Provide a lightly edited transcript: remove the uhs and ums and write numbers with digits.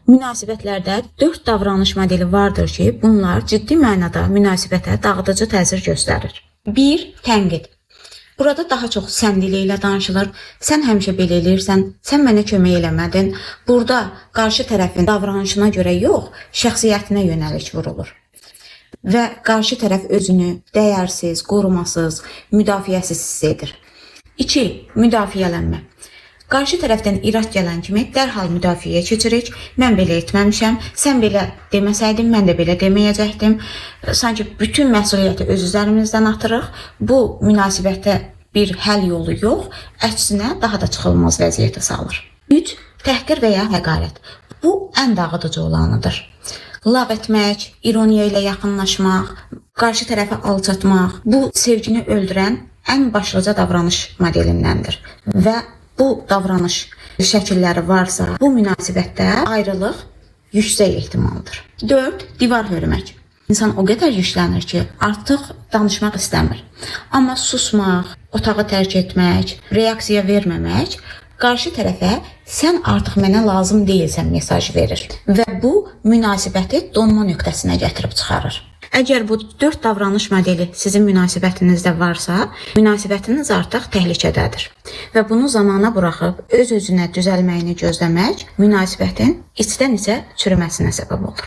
Münasibətlərdə 4 davranış modeli vardır ki, bunlar ciddi mənada münasibətə dağıdıcı təsir göstərir. 1. Tənqid. Burada daha çox sən dili ilə danışılır. Sən həmişə belə eləyirsən, sən mənə kömək eləmədin. Burada qarşı tərəfin davranışına görə yox, şəxsiyyətinə yönəlik vurulur. Və qarşı tərəf özünü dəyərsiz, qorumasız, müdafiəsiz hiss edir. 2. Müdafiələnmə. Qarşı tərəfdən irad gələn kimi dərhal müdafiəyə keçirik. Mən belə etməmişəm, sən belə deməsəydin, mən də belə deməyəcəkdim. Sanki bütün məsuliyyəti öz üzərimizdən atırıq. Bu münasibətə bir həll yolu yox, əksinə daha da çıxılmaz vəziyyətə salır. 3. Təhqir və ya həqarət. Bu ən dağıdıcı olanıdır. Lağ etmək, ironiya ilə yaxınlaşmaq, qarşı tərəfi alçatmaq bu sevgini öldürən ən başlıca davranış modelindəndir. Və bu davranış şəkilləri varsa, bu münasibətdə ayrılıq yüksək ehtimaldır. 4. Divar hörmək. İnsan o qədər yüklənir ki, artıq danışmaq istəmir. Amma susmaq, otağı tərk etmək, reaksiya verməmək qarşı tərəfə sən artıq mənə lazım deyilsən mesaj verir və bu münasibəti donma nöqtəsinə gətirib çıxarır. Əgər bu 4 davranış modeli sizin münasibətinizdə varsa, münasibətiniz artıq təhlükədədir. Və bunu zamana buraxıb öz-özünə düzəlməyini gözləmək münasibətin içdən-içə çürüməsinə səbəb olur.